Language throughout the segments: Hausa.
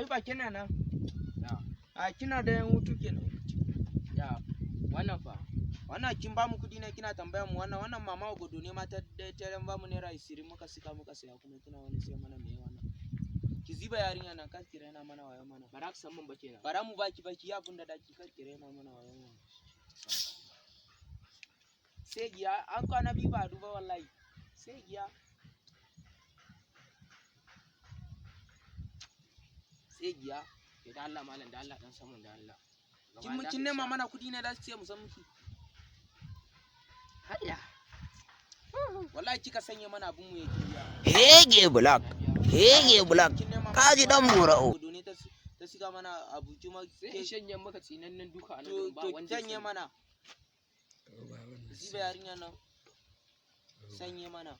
Ayuba kina nan? Ya. A kina da yan hutu kenan. Ya. Wannan fa. Wannan kin ba mu kudi ne kina tambaya mu wannan wannan mama godo ne ma ta ta ba mu naira 20 muka sika muka saya kuma kina wani sai mana me wannan. Ki ziba yarinya nan kar ki raina mana wayo mana. Ba za ka san mun ba kenan. Bara mu baki baki ya abun da daki kar ki raina mana wayo mana. Sai giya an kwana biyu ba a duba wallahi. Sai giya. Sai giya. Ke da Allah malam da Allah dan samun da Allah. Kin mun kin nema mana kudi ne da su ce mu san miki. Hayya. Wallahi kika sanya mana abun mu yake biya. Hege Black, Hege Black, Kin nema mana kaji dan mora'o. Godo ne ta ta siga mana abu kuma Sai in shanye maka tsinannen duka a nan to ba to wanda ya sanye sani. mana. Ziba yarinya nan. Sanye mana.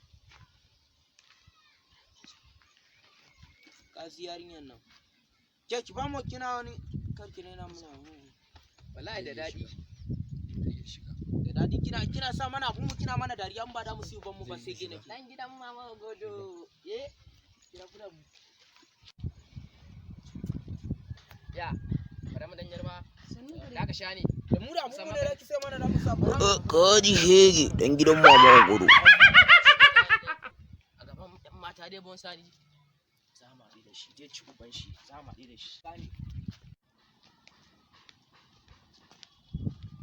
Kasi yarinyar nan. Ke ki ba mu kina wani kar ki raina muna wani. Wallahi da daɗi. Da dadi kina kina sa mana abun mu kina mana dariya in ba da mu siyo ban mu ba sai gina ki. Dan gidan mama godo. Ye. Kira kuna mu. Ya. Bari mu dan yarba. Da ka sha ne. Da mu da mu ne da ki sai mana da mu sa bara mu. Kaji Hege dan gidan mama godo. A gaban yan mata dai bon sani. Za mu haɗu da shi, dai ci uban shi, za mu haɗu da shi. Gani.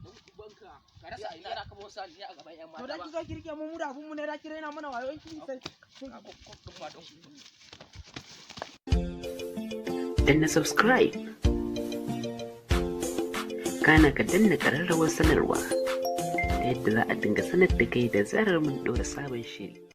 Dan ubanka. Ka rasa ina za ka bon sani a gaban yan To mata da ba. ki zo ki rike mu mu da abun mu ne da ki raina mana wayo ki sai. Danna subscribe, kana ka danna ƙararrawar sanarwa, ta yadda za a dinga sanar da kai da zarar mun ɗora sabon shiri.